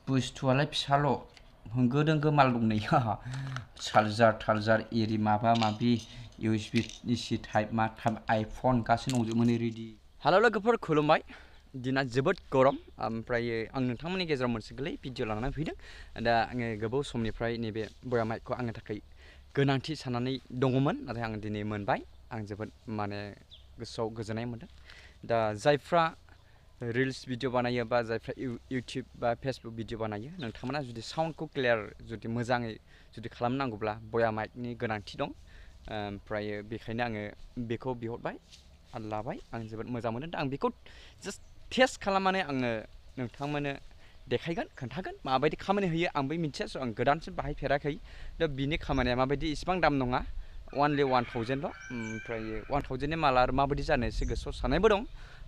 बुस्थुआलाय फिसाल' होंगो दोंगो माल दं नै चार्जार एरि माबा माबि USB C टाइप मा टाइप आइफन गासैबो दंजोबो नै रेडि। हेल' लोगोफोर खुलुमबाय। दिना जोबोद गरम ओमफ्राय आं नोंथांमोननि गेजेराव मोनसे गोरलै भिडिअ लानानै फैदों। दा आङो गोबाव समनिफ्राय नैबे बया माइकखौ आंनि थाखाय गोनांथि साननानै दङमोन, नाथाय आं दिनै मोनबाय। आं जोबोद गोसोआव गोजोननाय मोनदों। दा जायफ्रा रिल्स भिडिअ बानायो बा जायफ्रा इउटिउब बा फेसबुक भिडिअ बानायो, नोंथांमोना जुदि साउन्डखौ क्लियार जुदि मोजाङै जुदि खालामनांगौब्ला बया माइकनि गोनांथि दं। ओमफ्राय बेखायनो आङो बेखौ बिहरबाय आरो लाबाय। आं जोबोद मोजां मोनो। दा आं बेखौ जास्ट टेस्ट खालामनानै आङो नोंथांमोननो देखायगोन, खोन्थागोन माबायदि खामानि होयो। आंबो मिथिया, आं गोदानसो बाहायफेराखै। दा बिनि खामानिया माबायदि, इसिबां दाम नङा, अनलि 1000ल'। ओमफ्राय 1000नि माला आरो माबायदि जानो एसे गोसोआव साननायबो दं।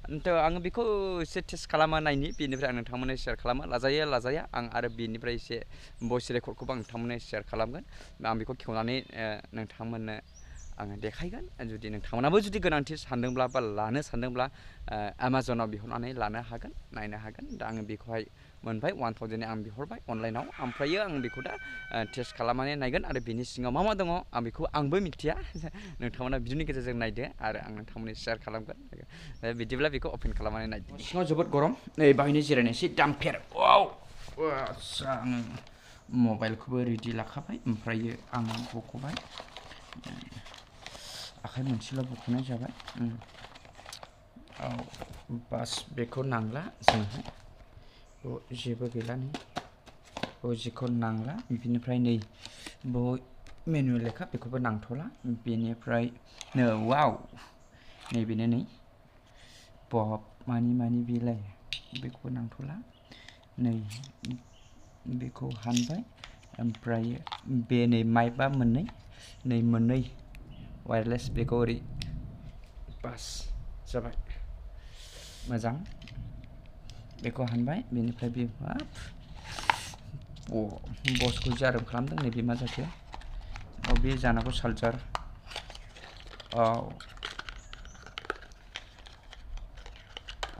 आङो बेखौ एसे टेस्ट खालामना नायनि, बेनिफ्राय आं नोंथांमोननो शेयार खालामो। लाजाया आं आरो बेनिफ्राय एसे भइस रेकर्डखौबो आं नोंथांमोननो शेयार खालामगोन। आं बेखौ खेवनानै नोंथांमोननो आङो देखायगोन। जुदि नोंथांमोनाबो जुदि गोनांथि सानदोंब्ला बा लानो सानदोंब्ला एमाजनाव बिहरनानै लानो हागोन, नायनो हागोन। दा आङो बेखौहाय मोनबाय 1000नि आं बिहरबाय अनलाइनाव। ओमफ्रायो आं बेखौ दा टेस्ट खालामनानै नायगोन आरो बेनि सिङाव मा दङ आं बेखौ आंबो मिथिया। नोंथांमोना भिडिअनि गेजेरजों नायदो आरो आं नोंथांमोननो शेयार खालामगोन। बिदिब्ला बेखौ अपेन खालामनानै नायदो। सिङाव जोबोद गरम, नै बाहायनो जिरायनायसै दामफेर। आदसा आङो मबाइलखौबो रेडि लाखाबाय। ओमफ्रायो आङो बख'बाय, आखाइ मोनसेल' बख'नाय जाबाय। बास बेखौ नांला जोंहा, जेबो गैला नै, जेखौ नांला। बिनिफ्राय नै मेनुवेल लेखा बेखौबो नांथ'ला। बेनिफ्राय वाव, नैबेनो नै मानि बेलाय, बेखौबो नांथ'ला। नै बेखौ हानबाय। ओमफ्राय बे नै माइकआ मोननै वायारलेस, बेखौ ओरै बास जाबाय, मोजां। बेखौ हानबाय। बेनिफ्राय बे बसखौ जारोम खालामदों। नैबे मा जाखो, बे जानांगौ चार्जार।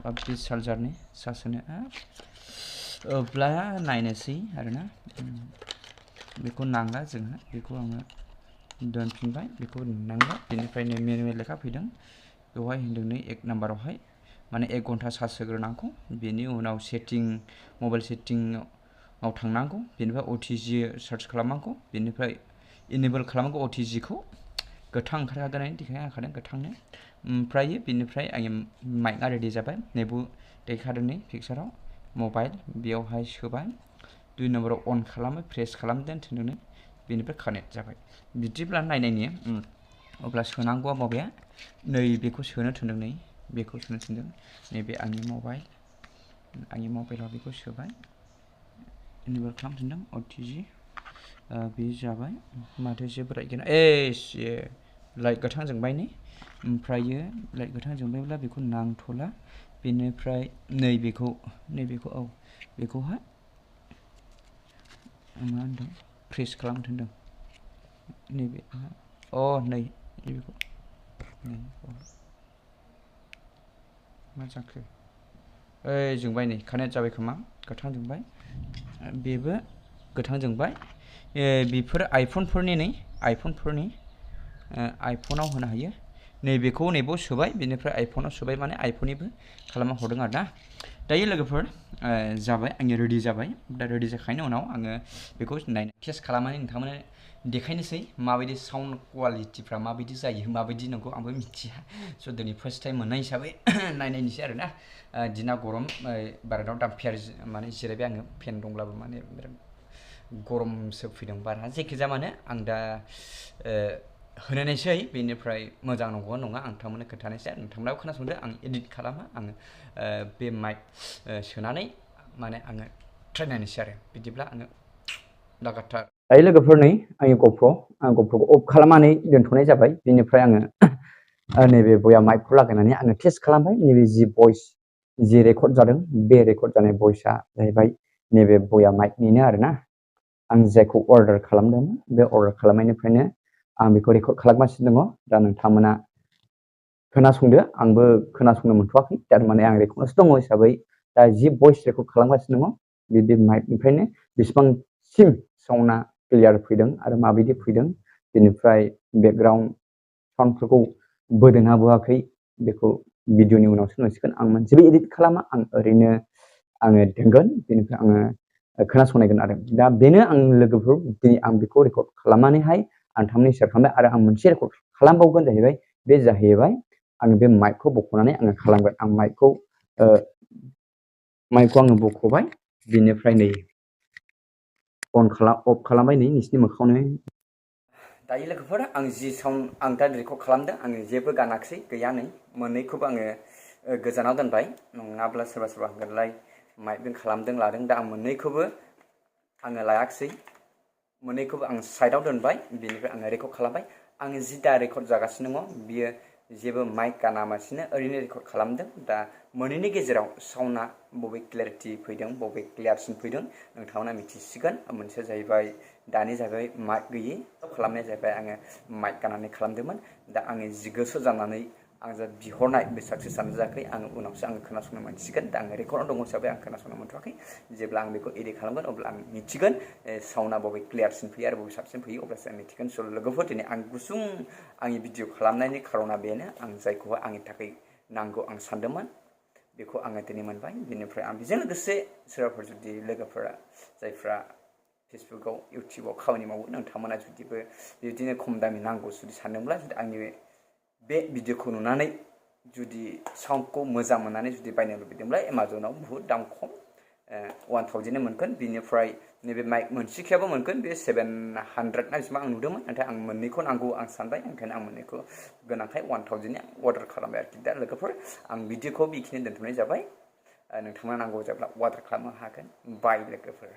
बे चार्जारनि चार्ज होनो। अब्ला नायनोसै आरोना, बेखौ नांला जोंहा, बेखौ आङो दोनफिनबाय, बेखौ नांला। बेनिफ्राय नै मेनुवेल लेखा फैदों, बेवहाय होनदों नै 1 नाम्बारावहाय माने 1 घन्टा चार्ज होग्रोनांगौ। बेनि उनाव मबाइल सेटिंआव थांनांगौ। बेनिफ्राय OTG सार्च खालामनांगौ। बेनिफ्राय इनेबल खालामनांगौ OTGखौ। गोथां ओंखारखागोन, देखायखादों गोथांनो। ओमफ्राय बेनिफ्राय आंनि माइकआ रेडि जाबाय। नैबो देखायखादों नै पिक्साराव मबाइल, बेयावहाय सोबाय। 2 नम्बराव अन खालामो, प्रेस खालामदों थोंजोङै। बेनिफ्राय कानेक्ट जाबाय। बिदिब्ला नायनायनि, अब्ला सोनांगौआ माबाया नै बेखौ सोनो थोनदों, नै बेखौ सोनो थोनदों। नैबे आंनि मबाइलाव बेखौ सोबाय, इनेबल खालामनो थोनदों OTG। बे जाबाय। माथो जेबो राइट गैया, लाइट गोथां जोंबाय नै। ओमफ्रायो लाइट गोथां जोंबायब्ला बेखौ नांथ'ला। बेनिफ्राय नैबेखौ बेखौहाय मा होनदों, प्रेस खालामनो थोनदों। नैबे नैबेखौ मा जाखो, जोंबाय नै, कानेक्ट जाबाय खोमा, गोथां जोंबाय। बेबो गोथां जोंबाय। बेफोर आइफनफोरनि आइफनाव होनो हायो। नैबेखौ नैबाव सोबाय, बेनिफ्राय आइफनाव सोबाय, माने आइफननिबो खालामना हरदों आरो ना। दायो लोगोफोर जाबाय, आंनि रेडि जाबाय। दा रेडि जाखांनायनि उनाव आङो बेखौ टेस्ट खालामनानै नोंथांमोननो देखायनोसै माबायदि साउन्ड कुवालिटिफ्रा माबायदि जायो, माबायदि नंगौ आंबो मिथिया। दिनै फार्स्ट टाइम मोननाय हिसाबै नायनायनोसै आरोना। दिना गरम, बारान्दायाव दामफेर माने जिरायबाय आङो, फेन दंब्लाबो माने बिराद गरमसो फैदों बारा। जेखिजाया मानो आं दा होनायनोसै। बेनिफ्राय मोजां नंगौना नङा आं नोंथांमोननो खोन्थानोसै। नोंथांमोनाबो खोनासंदो, आं एडिट खालामा, आङो बे माइक सोनानै माने आङो ट्राइ नायनोसै आरो। बिदिब्ला आङो लागाथार। दायो लोगोफोर नै आंनि ग'प्र', आं ग'प्र'खौ अफ खालामनानै दोनथ'नाय जाबाय। बेनिफ्राय आङो नैबे बया माइकखौ लागायनानै आङो टेस्ट खालामबाय। नैबे जि भइस जि रेकर्ड जादों, बे रेकर्ड जानाय भइसआ जाहैबाय नैबे बया माइकनिनो आरोना। आं जायखौ अर्डार खालामदोंमोन, बे अर्डार खालामनायनिफ्रायनो आं बेखौ रेकर्ड खालामगासिनो दङ। दा नोंथांमोना खोनासंदो, आंबो खोनासंनो मोनथ'वाखै, थारमाने आं रेकर्डआवसो दङ हिसाबै दा जि भइस रेकर्ड खालामगासिनो दङ बे माइकनिफ्रायनो बेसेबांसिम साउन्डआ क्लियार फैदों आरो माबायदि फैदों बेनिफ्राय बेकग्राउन्ड साउन्डफोरखौ बोदोंना बोआखै बेखौ भिडिअनि उनावसो नुसिगोन आं मोनसेबो एडिट खालामा आं ओरैनो आङो दोनगोन बेनिफ्राय आङो खोनासंनायगोन आरो दा बेनो आं लोगोफोर दिनै आं बेखौ रेकर्ड खालामनानैहाय आं थामनि सेयार खालामबाय आरो आं मोनसे रेकर्ड खालामबावगोन जाहैबाय बे जाहैबाय आं बे माइकखौ बख'नानै आङो खालामगोन आं माइकखौ आङो बख'बाय बिनिफ्राय नै अफ खालामबाय नै नोंसिनि मोखाङावनो दायो लोगोफोर आं जि साउन्ड आं दा रेकर्ड खालामदों आङो जेबो गानाखिसै गैया नै मोननैखौबो आङो गोजानाव दोनबाय नङाब्ला सोरबा सोरबा होनगोनलाय माइकजों खालामदों लादों दा आं मोननैखौबो आङो लायाखिसै मोननैखौबो आं साइडआव दोनबाय बिनिफ्राय आङो रेकर्ड खालामबाय आङो जि दा रेकर्ड जागासिनो दङ बियो जेबो माइक गानालासिनो ओरैनो रेकर्ड खालामदों दा मोननैनि गेजेराव साउन्डआ बबे क्लियारिटि फैदों बबे क्लियारसिन फैदों नोंथांमोना मिथिसिगोन मोनसेया जाहैबाय दानि जाहैबाय माइक गैयि खालामनाया जाहैबाय आङो माइक गाननानै खालामदोंमोन दा आङो जि गोसो जानानै आं जा बिहरनाय बे साक्सेस जानो जायाखै आङो उनावसो आङो खोनासंनो मोनसिगोन दा आङो रेकर्डआव दङ हिसाबै आं खोनासंनो मोनथ'वाखै जेब्ला आं बेखौ एडिट खालामगोन अब्ला आं मिथिगोन साउन्डआ बबे क्लियारसिन फैयो आरो बबे साबसिन फैयो अब्लासो आं मिथिगोन स' लोगोफोर दिनै आं गुसुं आंनि भिडिअ खालामनायनि खार'ना बेनो आं जायखौहाय आंनि थाखाय नांगौ आं सानदोंमोन बेखौ आङो दिनै मोनबाय बेनिफ्राय आं बेजों लोगोसे सोरबाफोर जुदि लोगोफोरा जायफ्रा फेसबुकआव इउटिउबाव खामानि मावो नोंथांमोना जुदिबो बिदिनो खम दामि नांगौ जुदि सानदोंब्ला जुदि आंनि बे भिडिअखौ नुनानै जुदि साउन्डखौ मोजां मोननानै जुदि बायनो लुबैदोंब्ला एमाजनाव बुहुत दाम खम 1000 मोनगोन बिनिफ्राय नैबे माइक मोनसेखायाबो मोनगोन बे 700 ना बेसेबां आं नुदोंमोन नाथाय आं मोननैखौ नांगौ आं सानबाय ओंखायनो आं मोननैखौ गोनांखाय 1000 अर्डार खालामबाय आरोखि दा लोगोफोर आं भिडिअखौ बेखिनि दोनथ'नाय जाबाय नोंथांमोना नांगौ जाब्ला अर्डार खालामनो हागोन बाय लोगोफोर